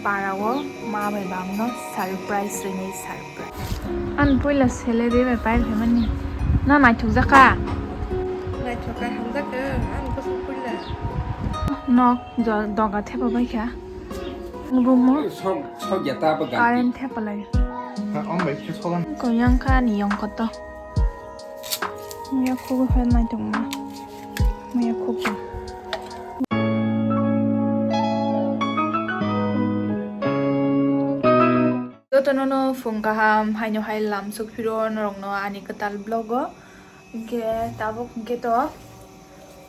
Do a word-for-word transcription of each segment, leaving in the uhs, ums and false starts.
Para o ma bai bam no surprise rinai, surprise. An puila salary bai pai phaimani. Na naithok jaka? Naithok kai hamjak khe, an bwswk puila. Nok jo-, doga thepa bai kha. Room o sok, sok ya ta ba ganti. Current thepa lai. Ha, om bai khe solan. Koyang kha ni yong koto. Muya khugo hai naithok ma. Muya khugo. Jotono no phung kaham, haino hai lam sukphiro norokno ani kwtal vlog o. Hinkhe tabuk hinkhe to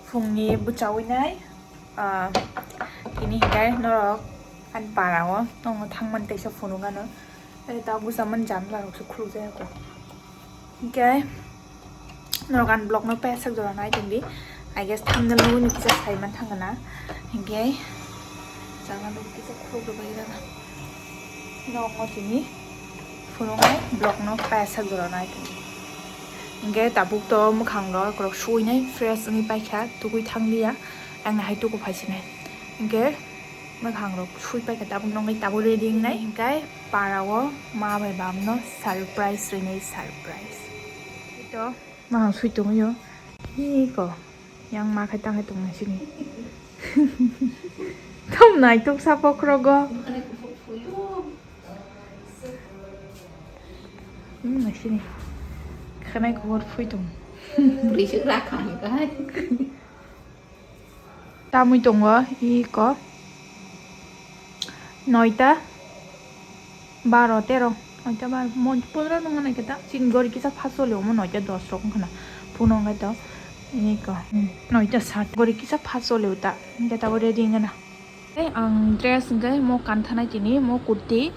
phungni bwchawi nai, ah, tini hinkhe norok ani para o tongo thangmani teisa phunukgano. Tei tabuk bwchamani janla rok se khuluk jaya kho. Hinkhe norok ani vlog no paisak jora nai tongdi. I guess thumbnail nugui no kisa sai man thangna. Hinkhe jaga no kisa khuluk rwbai rana. Nok no tini phunuknai vlog no paisak jora nai tongdi. Hinkhe tabuk to mwkhang rok rok suinai fresh wngwi paikha, tugui thangliya, ang nahai tuku phaisinai. Hinkhe mwkhang rok sui paikha, tabuk nongwi tabuk ready wngnai. Hinkhe para o ma bai bam no surprise rinai, surprise. To mwkhang sui tongwi o. Hi ko yang ma khai tang khai tong nai sini. Tom nai tuk sa pokrogo. Hmm, nai sini. Khanai kuhor phui tong. Brisik rakha ni kai. Tamui tongo iko noita, baro, tero, noita, baro, mon pondro nung nai khe ta chini gori kisa phas choli omo noita dos rok wngkha na phunuk wngkha to iko, hmm, noita sat gori kisa phas choli ta hingke tabuk ready wngkha na. Tei ang dress hingke mo kanthanai tini mo kurti,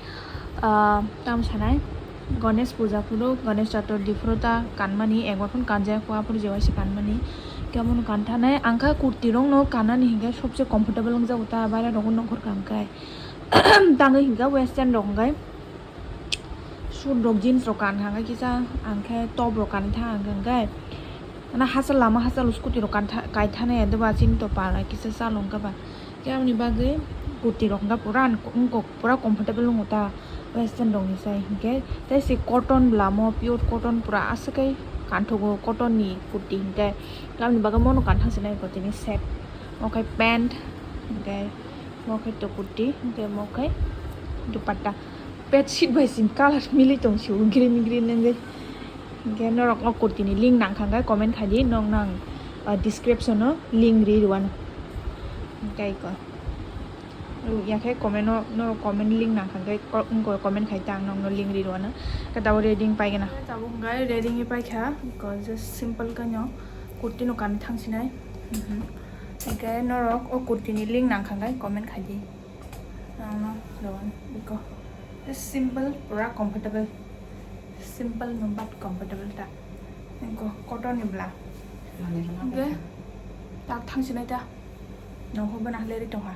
ah, tamo sanai. Ganesh puja phuru, Ganesh Chaturthi phuru ta kanmani, ekbar phano kanjaya kho, aphuru je waisa kanmani. Khe abono kanthanai, ang kha kurti rokno kannani hinkhe sobse comfortable wngjago ta, baira rokno nongkhor kankhe. Tangwi hinkhe western rok hinkhe suit rok, jeans rok kankha hinkhe kisa, ang khe top rok kanwi thang hinkhe. Ano hachal lama hachal scooty rok kantha-, kaithanai, doba chini to para kisa chalo hinkhe ba. Khe aboni bagwi kurti rok hinkhe pura, wngkok pura comfortable wngo ta western rokni sai hinkhe. Tei se cotton bwlamo, pure cotton pura aswk khe kanthogo cotton ni kurti hinkhe. Khe aboni bagwi mono kanthang se nai kurti ni set. Omo khe pant hinkhe, omo khe to kurti hinkhe, omo khe dupatta. Bedsheet bai simi colour mili tong sio green green wngwi. Hinkhe norok o kurti ni link nang kha hinkhe comment khai di, nokno ang, ah, description o link ri rwano. Hinkhe iko. Ya khe comment o, norok comment link nang kha hinkhe ko-, wngkha comment khai ta ang nokno link ri rwano. Khe tabuk ready wng pai gana. Tabuk hinkhe ready wng pai kha, iko just simple khe no kurti no kanwi thang sinai. Mhm. Hinkhe norok o kurti ni link nang kha hinkhe comment khai di. Ano, lawan, iko. Simple, pura comfortable. Simple no, but comfortable ta. Iko, cotton ni bla. Oke. Tak thang sinai ta. Nongkhor bana leri tongha.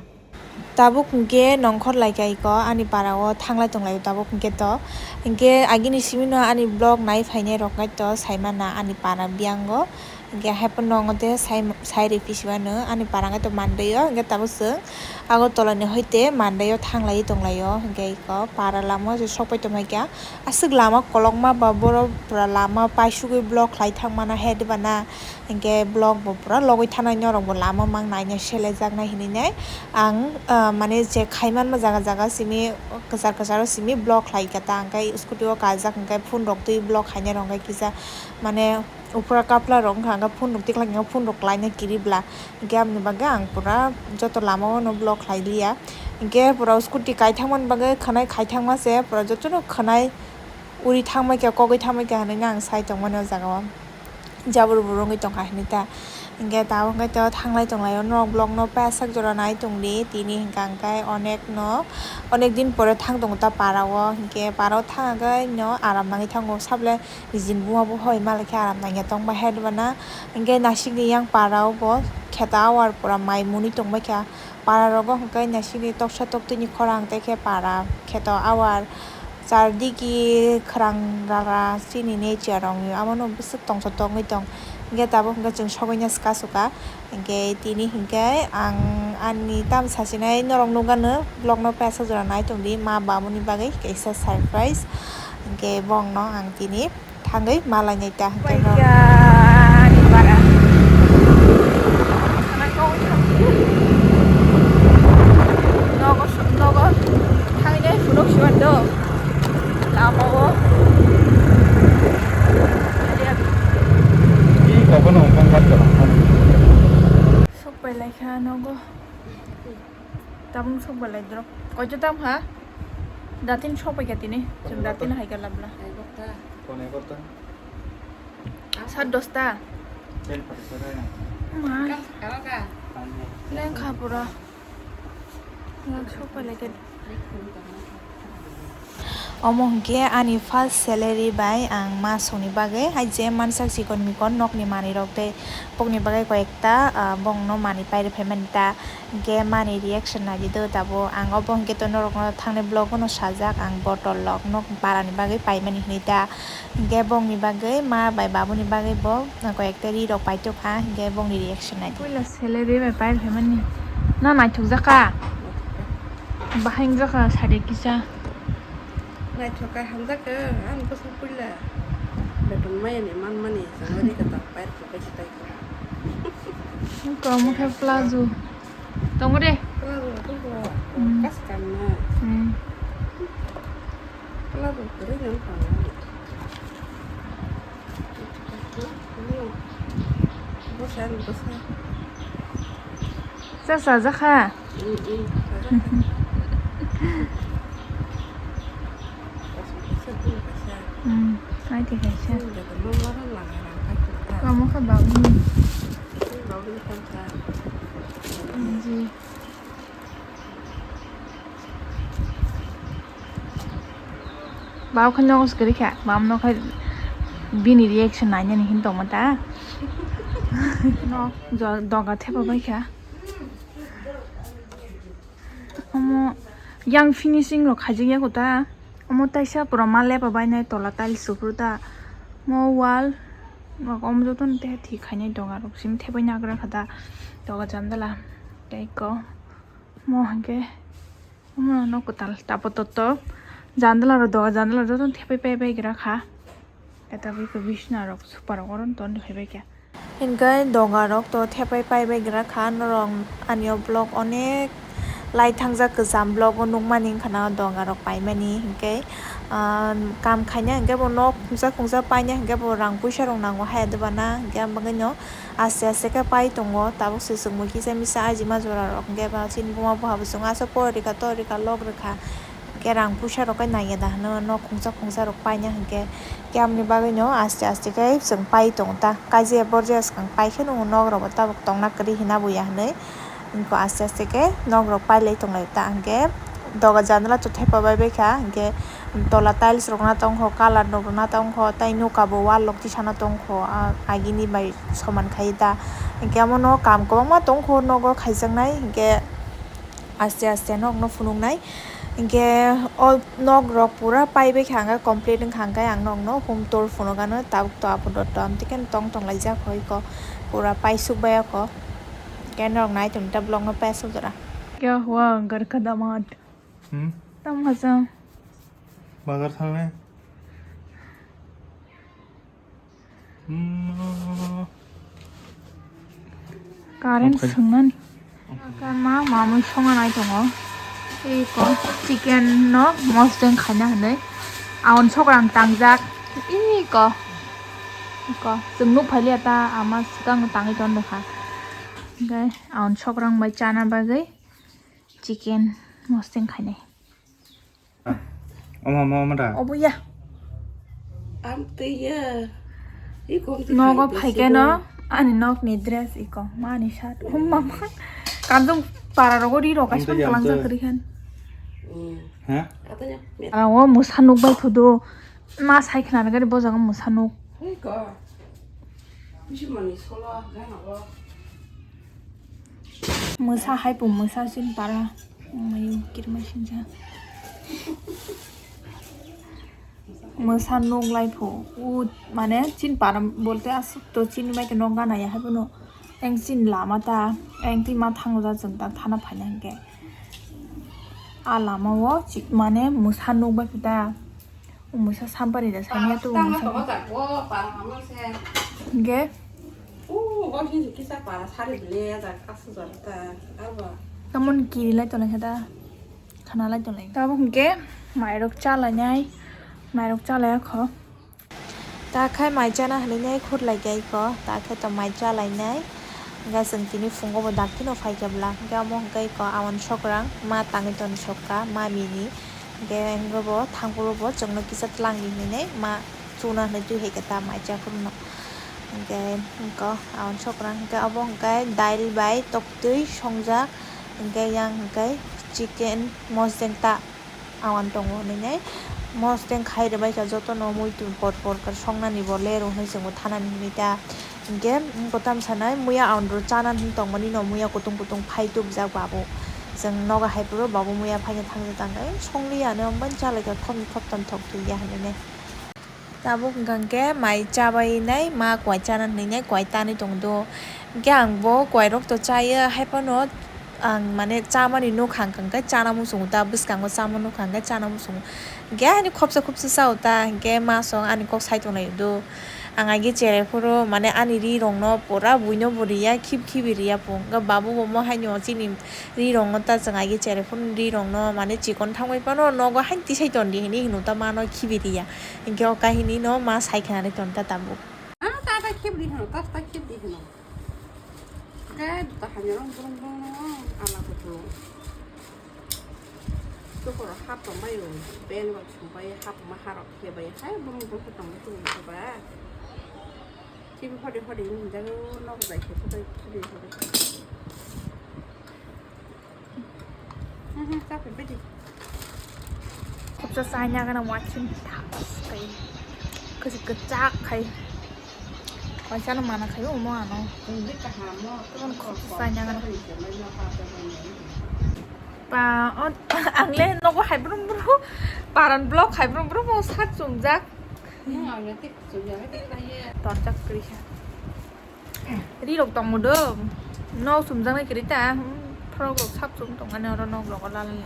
Tabuk hingke nongkhor lai ka iko, ani para o thanglai tonglai o tabuk hingke to. Hingke agini simi no ani vlog nai phainai rok nai to saimana ani para biyango. Hingke haipano wngo tei sai, sai riphi siwano ani para wngkha tei Mandai o, hingke tabuk chwng Agartala ni hoite Mandai o thanglai tonglaio, hingke iko para lama o se sokpai tongkha, aswk lama kolokma ba borok pura lama paisugwi block khlai thangmano he diba na, hingke block bo pura logwi thanai norok bo lama mang naina selejaknai hinui nai ang, ah, mane je khaimanma jaga jaga simi kwchar kwchar o simi block khlai kha ta, hingke scooty o kajak hingke phone rok twi block khainai rok hingke kisa mane. Upra kapla rok wngkha hwnkhe phone rok tikhlai phone rok klaina kiribla, hwnkhe aboni bagwi ang pura joto lama o no block khlai liya, hwnkhe pura scooty kaithangmani bagwi khwnai khaithangma se pura jotono khwnai uri thangma khe kogwi thangma khe hinui ang sai tongmani o jaga o jabra bo rwngwi tongkha hinui ta, hwnkhe tabuk hwnkhe thanglai tonglaio norok block no pasak jora nai tongdi tini hwnkha hwnkhe onek no onek din pore thang tongo ta para o, hwnkhe para o thang hwnkhe no aram nangwi thango saple. Nijini buma bo hoi malai khe aram nangya tongma head bana. Hingke naisik ni yang para o bo kheto awar pura mai muni tongbai kha. Para rogo hingke naisik ni toksa toktwi ni khorang tei khe para kheto awar chardigi khorang rara chini nature rok ni amo no bwswk tongthok tongwi tong. Hingke tabuk hingke chwng sobaina swka swka. Hingke tini hingke ang ani tam sasinai norok nukgano vlogno paisa jora nai tongdi ma babuni bagwi kaisa surprise. Hingke bongno ang tini thangwi malainai ta hingke no. Ani bara. Nogo, nogo thangnai phunuk siwan do. Lama o. Sok pai lai kha nogo. Tabung sok pai lai drop. Koito tam ha? Datin sok pai kha tini. Chwng datin hai kha labla. Sat dosta. Ma. Leng kha pura. Leng sok pai lai kha. Omo hwnkhe ani first salary bai ang masongni bagwi hai je mansak chikon mikon nokni manwirok tei bokni bagwi koyekta, ah, bongno manwi pairwi phaimani ta, hwnkhe mani reaction naidi do tabuk. Ang obo hwnkhe to norokno thangni vlog-o no sajak ang bottle rok nok barani bagwi paimani hinwi ta, hwnkhe bongni bagwi ma bai babuni bagwi bo koyekta ri rok paitokha, hwnkhe bongni reaction naidi. Puila salary bai pairwi phaimani. Na naithokjakha? Bahai wngjakha sari kisa. Naithok khe hamjak khe, ani bwswk puila. Beton mayani manmani, chwngno ri khe tong pair khe bai khe tai khe. Wngkha omo khe plazo. Tongo de. Plazo tongo. Hmm. Kas kanna. Hmm. Plazo kwrwi no wngkha. Bwsa, bwsa. Cha cha jakha. Mm, mm, cha jakha. Bwsa, bwsa, bwsa. Mm, ai te kaisa. Mm, joto no moro langa rang kha. Kamo kha bagwi. Bagwi kha. Ji. Bau khe nogo se kwrwi kha, bam no khai bini reaction nainani hin tongma ta. No, jo-, doga thepa bai kha. Omo yang finishing rok khaijak ya kho ta. Omo taisa pura ma lepa bai nai tola tiles rok phuru ta. Mo wall rok omo joto no te thik khainai doga rok sim thepai nagra kha ta. Doga jandala tei ko mo hwnkhe. Omo no kwtal tapo toto jandala rok doga jandala rok joto thepai pai bai gra kha. Eta bai khe bisna rok super rok oro ton khai bai kha. Hinkhe doga rok to thepai pai bai gra kha norok ani o vlog onek lai thangjak kwcham vlog o nukmani wngkha na doga rok paimani hinkhe, ah, kam khaina hinkhe bo nok khungsa khungsa paina hinkhe bo rang puisa rok nango haya doba na hinkhe amo bagwi no. Aste aste khe pai tongo, tabuk se chwngmwi kisa misa ajima jora rok hwnkhe ba chini buma buha bo chwng aswk pori rwkha tori rwkha lok rwkha, hwnkhe rang puisa rok khe naiya da hwnwi nok khungsa khungsa rok paina hwnkhe, hwnkhe amoni bagwi no aste aste khe chwng pai tongo ta, kaijaya borjaya swkang pai khe nw nok rok bo tabuk tongna kwrwi hwnwi aste aste khe nok rok pailai tonglai ta, hwnkhe doga jandala to thepa bai bai kha, hwnkhe tola tiles rok na tongkho, colour rok na tongkho, tei nuka bo wall rok tisana tongkho, ah, agini bai soman khai ta, hwnkhe omo no kam kwbangma tongkho nogo khaijaknai, hwnkhe aste aste nok no phunuknai, hwnkhe o nok rok pura pai bai kha, hwnkhe complete wngkha, hwnkhe ang nok no hum tour phunukgano tabuk to apo dotto amtwi khe tong tong laijak hoi kho, pura paisuk bai o kho. Khe norok nai tongdi ta vlog no paisa jora. Kya hua ghar ka damad? Hmm? Tam haja. Bazar thangnai. Hmm. Current swngnani. Kama mamui songa nai tongo. Iko chicken no mosdeng khaina hinwi. Aun sokrang tangjak. Iko. Iko. Chwng nuk phailiya ta ama swkang tangwi ton dokha. Hwnkhe aun sokrang bai chana bagwi chicken mosdeng khainai. Omo, omo, omo da? Obo ya. Amtwi ya. Iko amtwi nogo khai phaikhe no, ani nokni dress iko, mani shirt. Hum mama. Kanjong para rogo ri rok kaisa kalang jak kri khan. Hmm. Ha? Para o musa nuk bai phudu. Ma sai khna gari bojago musa nuk. Iko. Bisi mani solo gana o. Mwsa hai bo mwsa sin para. Mayu kirma sinja. Mwsa nuk lai phu, u, mane, chin param bolte aswk to chini bai to nok gana ya hai bono. Eng chin lama ta, eng twi ma thango da chwng tak thana phaina hinkhe. A lama o chi-, mane, mwsa nuk bai phu ta. O mwsa sampari da sani ya to o mwsa. Hinkhe. Tamon kiri lai tong lai kha da. Khana lai tong lai. Tabuk hinkhe mairok cha lainai, mairok cha lai kho. Ta khai mai chana hinwi nai khur lai kha iko, ta khe to mai cha lainai. Hinkhe chwng tini phungo bo dakti no phai kha bwla. Hinkhe omo hinkhe iko awan sokrang ma tangwi toni sokha ma mini. Hinkhe hinkhe bo thangphuru bo chwngno kisa tlang di hinwi nai ma chuna hinwi twi hai kha ta mai cha phuru no. Hinkhe iko awan sokrang hinkhe obo hinkhe dail bai toktwi songjak. Hinkhe yang hinkhe chicken mosdeng ta awan tongo hinwi nai mosdeng khai rwbaikha jotono muitu por por khe songnani bo lerw hinwi chwngbo thanani hinwi ta. Hinkhe kotam sanai muya awan rw chanani hinwi tongmani no muya kutung kutung phai tubujak babu. Chwng nogo hai phuru babu muya phaina thangsa tangkha, "Ei, songliya hinwi, omo bai chalaikha, khopni khoptam thok thwiya," hinwi nai. Tabuk hwnkha hwnkhe mai chabai nai ma kwai chana hinwi nai kwai tanwi tongdo. Hwnkhe ang bo kwai rok to chaya haiphano ang mane chamani nukha hwnkha hwnkhe chana muchungo ta bwskango chama nukha hwnkhe chana muchungo. Hwnkhe ani khopsa khopsa chao ta hwnkhe ma song ani kok sai tonglai do. Ang agi cherai phuru mane ani ri rokno pura buino bo riya khib khibi riya pung. Hwnkhe babu bo mo haino chini ri rokno ta chwng agi cherai phuru ri rokno mane chikon thangwi phano nogo hain tisai tondi hinwi hino ta mano khibi riya. Hinkhe o kahini no ma sai kha nai ton ta tabuk. Ah, ta ta khibri hino, ta ta khibri hino. Kai ta hamya rong brong brong no ala ko pulo. Chukoro hap tong bai o, ben rok sung bai hap ma harok khe bai hai brong brong khe tong bai tong ba. Khibi hode hode ni jaga o nok bai khe khibri hode. Khopsa chai nagana watching thas kai. Kwchak kwchak khai. Kaisa no mana khai omo ano. Khopsa chai nagana. Pa, ang le nogo hai brum brum. Paran block hai brum brum o sak chumjak. Torjak kwrwi kha. Ri rok tongo do. Nok sumjaknai kwrwi ta. Frog rok sak sum tongmani oro nok rogo lalani.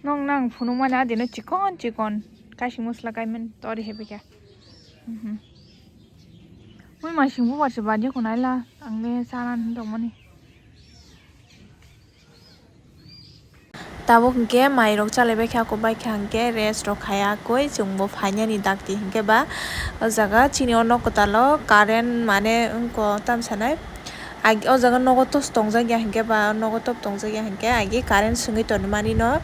Nok nang phunukmani adino chikon chikon kaising musla kaimani tori hebai kha. Mui masing bubar se baji khunai la ang le chana tongmani. Tabuk hwnkhe mairok chalaibaikha, kubaikha hwnkhe rest rok khaiya koi chwngbo phainani dakti hwnkhe ba o jaga chini o nok kwtalo current mane wngkha tamsanai. Ag-, o jaga nogo tos tongjakya hwnkhe ba nogo top tongjakya hwnkhe agi current swngwi tonmani no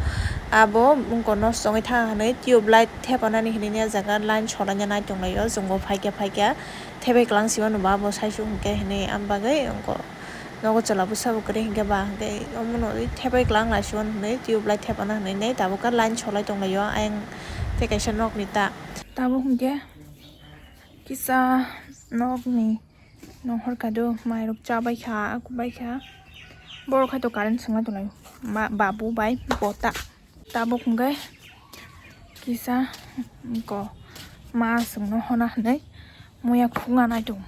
abo wngkha nosto wngwi thangkha hwnwi tube light thepanani hinwi o jaga line solaina nai tonglaio chwngbo phaikha phaikha thebai kwlang sima no ba bo saichung hwnkhe hinwi am bagwi wngkha. Nogo chwla bwsa bo kwrwi hinkhe ba hinkhe omono thepai kwlang laisio hinwi tube light thepana hinwi tabuk khe line solai tonglaio ayang tei kaisa nokni ta. Tabuk hinkhe kisa nokni nohor kado mairok chabaikha akubaikha borok haito current swngna tonglaio babu bai bota. Tabuk hwnkhe kisa ko ma chwngno hona hinwi muya khukna nai tongo.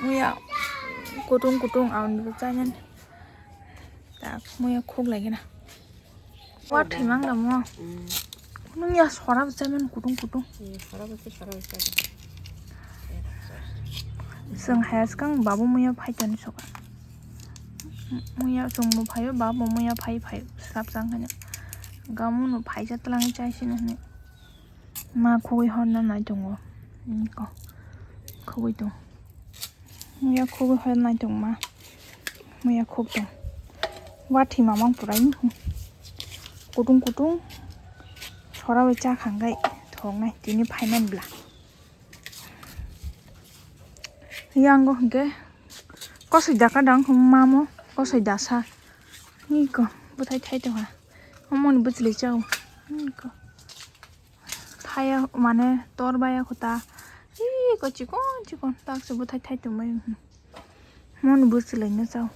Muya kutung kutung aoni bo chainani. Tak muya khuk lai gana. Wa thwi mang da mo. Nung ya sora bo chaimani kutung kutung. Chwng hai swkang babu muya phai toni soka. Muya chwngbo phaio, babu muya phai phai swrapjak hwnwi. Gamu no phaisa twlangwi chaisino hwnwi. Ma khugwi horna nai tongo. Niko. Khugwi tong. Muya khugwi horna nai tong ma. Muya khug tong. Wathi mamang purai. Kutung kutung. Sorawi cha khangai thoknai tini phaimani bla. Yango hwnkhe kosoi daka dang mamo kosoi dasa. Iko bwthai thai tongha. Omoni bwchwlwi chao. Iko thaya mane tor baya khuta. Iko chikon chikon takse bwthai thai tongbai. Moni bwchwlwi no chao.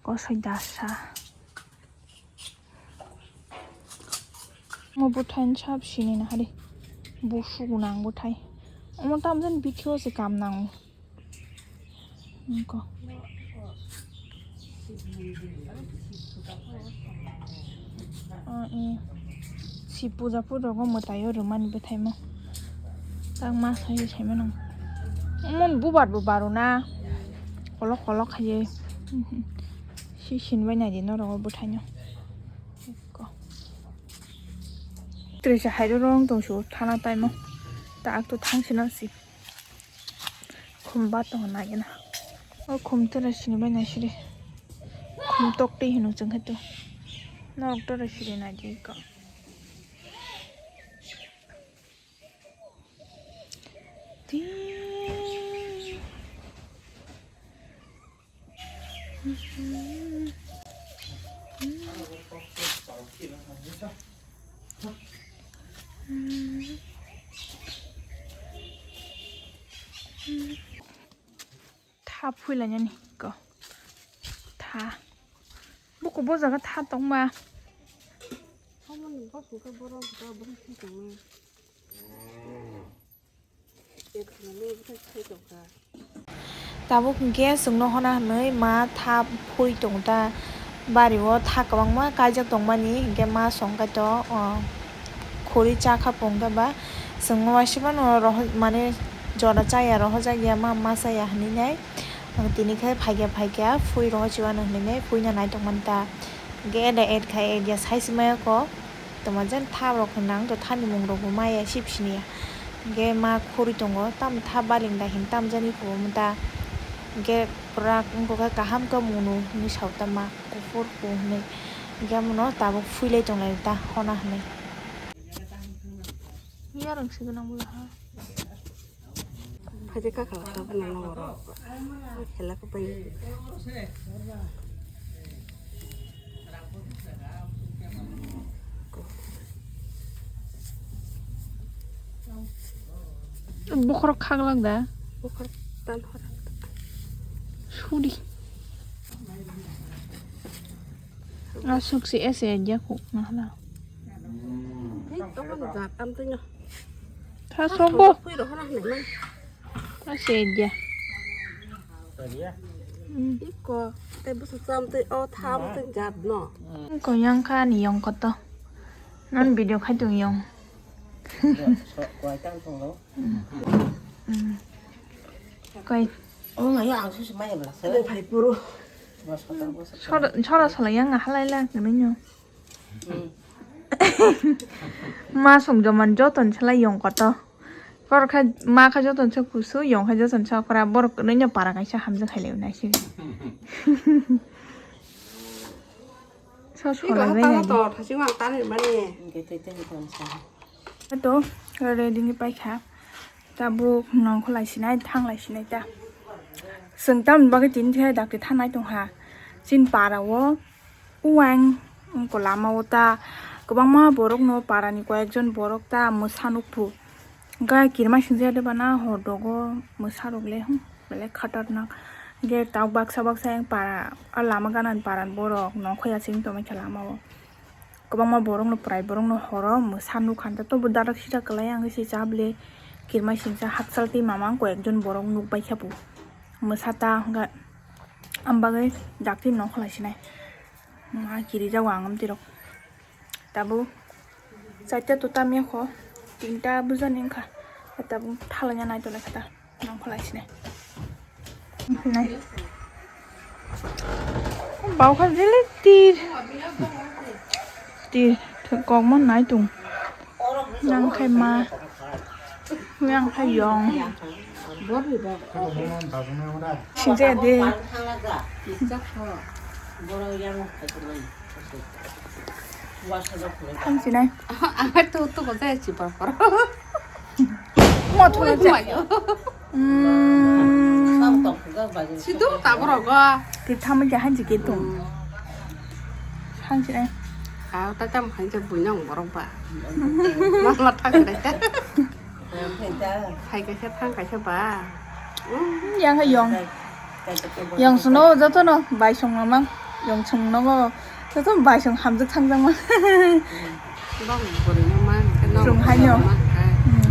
Kosoi dasa. Omo bwthai sab sini nahari. Busu gwnang bwthai. Omo tamjani bithi o se kam nango. Nokho. Ah, eh. Sib puja photo rogo mwtai o rwmani bwthaimo. Tang ma sai sai mano. Omo bubar bo baro na. Kolok kolok khaiye. Si sin bai nai di norok o bwthaino. Ekko. Tresa hairo rong tong su thana taimo. Ta ak to thang sina si. Khum ba tongo nagena. O khum tere sini bai nai siri. Khum tok twi hino chwng khe to. Norok tere siri nai di ko. Ti. Tha phuilainani ko. Tha. Buku bo jaga tha tongma. Tabuk hinkhe chwngno hona hwnwi ma tha phui tongo ta, bari o tha kwbangma kaijak tongmani hinkhe ma songkhe to, o, khuri cha kha pungkhe ba chwngno uaisa phano rohor mane jora chaya rohorjak ya ma ma chaya hinwi nai. Ang tini khe phaikha phaikha phui rohorchiwano hinwi nai phuino nai tongmani ta. Hinkhe eda add khai add ya sai se maya kho. Tongma jen tha rok hinang to thani mung rok bo maya sip sini ya. Hinkhe ma khuri tongo tamo tha baling da hin tam jani kho omo ta. Hinkhe pura wngkha khe kaham khe munu hinwi sao ta ma kuphur ku hinwi. Hinkhe amono tabuk phuilai tonglai ta hona hinwi. Yarang si gwnang bo ha. Phaide kakala ka bana nang oro. Khela ko pai. Bokhorok khaglak da. Bokhorok tan hora. Sudi. Asuk si ese ya khu na hala. Hei, tong ni jat am tong. Tha sobo. Pui ro hora ni man. Ase dia. Iko, tei busu cham tei o tham tei jat no. Ko yang kha ni yong koto. Non video khai tung yong. Koi. O ngai ang su mai bla. Tei phai puru. Sora sora sala yang halai la kani nyo. Ma song joman joton sala yong koto. Kor kha ma kha joton sa kusu, yong kha joton sa kora, borok nini para kaisa hamjak khailai nai si. So so la bai nai. To thasi ma tani mani. Ke te te ton sa. To ready ni pai kha. Tabuk nongkholai sinai, thanglai sinai ta. Chwng tamni bagwi tini thai dakti thanai tongha. Chini para o uaing wngkha lama o ta. Kwbangma borok no para ni koyek jon borok ta mwsa nukphu. Hwnkhe kirima singsa de bana hor dogo mwsa rok le, hmm, belai khatarnak. Hwnkhe tabuk baksa baksa yang para, a lama gana ni para ni borok nongkhoi aching tongmani kha lama o. Kwbangma borokno pwrai borokno horo mwsa nukha, hwnkhe tobo dadak sida kwlai ang se cha bwle kirima singsa hakchal twi mamang koi ekjon borok nukbaikha bo mwsa ta hwnkhe, am bagwi dakti nongkholai sinai ma kirijago ang amtwi rok. Tabuk chaita to tamya kho, tinta bujani wngkha, tabuk thalangya naitolai kha ta. Nongkholai sinai. Nai. Bau kha jili tir. Tir kokma nai tung. Nang khai ma. Yang khai yong. Sinjaya de. Thansinai. Ang tu tu ko jaya si por por. Mo thung je. Hmm. Sido tabro go. Ti thamwi ke hanji ke tung. Thansinai. Ah, ta tam hanji buinang borok ba. Mama thang dai. Hai kaisa thang kaisa ba. Yang hai yong. Yong suno joto no bai song mamang. Yong sung no joto bai song hamjak thang jang ma. Bang bori no Chwng haino. Hmm.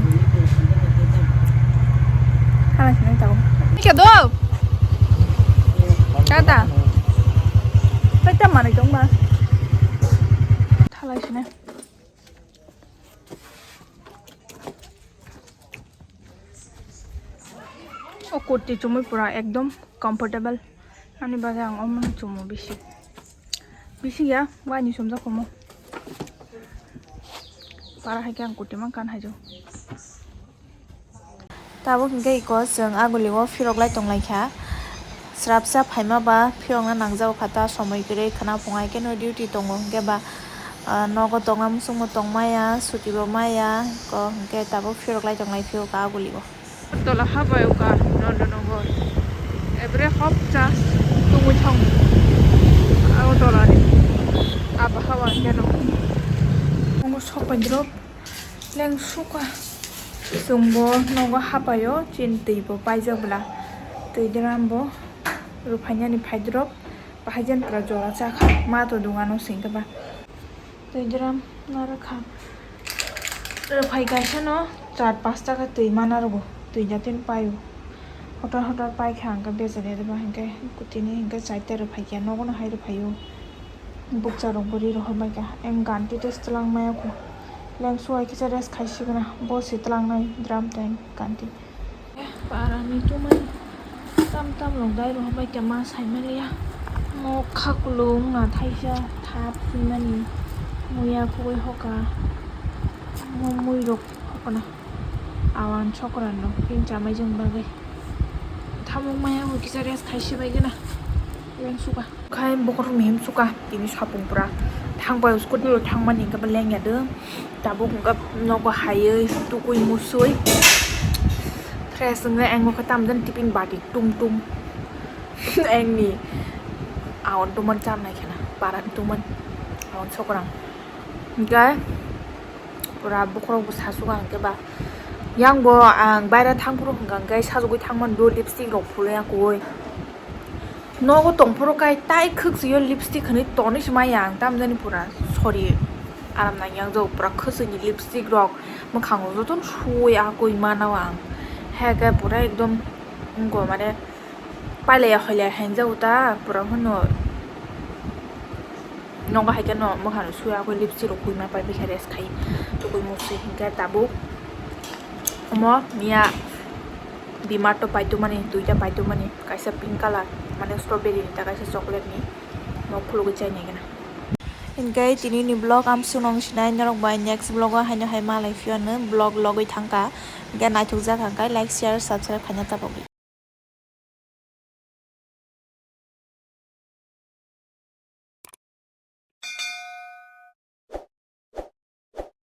Hala sini tau. Kya do? Tata. Tata mana jong ba? Thala sini. O kurti chumui pura ekdom comfortable. Ani bagwi ang omo no chumo bisi. Bisi ya, wani sumjak omo. Para hai khe ang kurti mang kan hai jo. Tabuk hingke iko chwng aguli o phirok lai tong lai kha. Srapsa phaima ba phirokna nangjago kha ta somoi kwrwi khwna phunga hai khe no duty tongo hingke ba, ah, nogo tongna muchungmo tong maya, suti bo maya, ko hingke tabuk phirok lai tong lai phio ka aguli o. Tola habai o ka, Nondonogor. Every hop cha tungwi thang. Abo tola ni. Abo hawa hingke no. Omo sok pai drop. Leng suka. Chwngbo nogo hapaio, chini twi bo paijak bwla. Twi dram bo rwphainani phaidrop, bahai jan pura jora chakha, ma to dungano singkhe ba. Twi dram narwkha. Rwphai kaisa no char pas taka twi mana rwgo, twi jatini paio. Hotor hotor paikha hwnkhe bejari rwba hwnkhe tini hwnkhe chaita rwphai kha, nogo no hai rwphaio. Bukcha rok bo ri rohor bai kha. Eng ganti tei twlang maya kho. Leng suai kisa rest khai sigwna. Bo se twlang nai drum tei ganti. Para ni tumani tam tam rok dai rohor bai kha ma sai maliya. Mo khaklung na thaisa thap hinmani. Muya khogoi hoka. Mo mui rok hokna. Awan sokran rok pin chamai jeng bagwi. Thamung maya bo kisa rest khai si bai gana. Leng suka. Khai bokhorok mihim suka tini sapung pura thang bai scooty rok thang mani hingke bo leng ya do tabuk hingke nogo hayoi tukui musui fresh wngwi ang nokha tam jani tiffin bati tum tum engni awan tuman cham nai khena para tuman awan sokrang hingke pura bokhorok bo sasuka hingke ba yang bo ang baira thang phuru hingka hingke sajagwi thang mani do lipstick rok phulwi akugwi. Nogo tongphuru kai tai khwk swiyo lipstick hwnwi tonwi se maya ang tamjani pura sori aram nang yang jao pura khwswini lipstick rok mwkhango jotono suwi akwi mana ang heke pura ekdom wngkha mane pailaya hoilaya hwnjago ta pura hwno nogo hai kheno mwkhano suwi akwi lipstick rok kwi ma pai bikha rest khai tukui musi hinkhe tabuk omo miya. Bimart o paitwmani duita paitwmani kaisa pink colour mane strawberry ni ta kaisa chocolate ni mok khulugwi chainai gana. Hinkhe tini ni vlog amsuk nung sinai norok bai next vlog o haino hai malai phiyano vlog logwi thangkha hinkhe naithok jak kha hinkhe like share subscribe khaina tapogwi.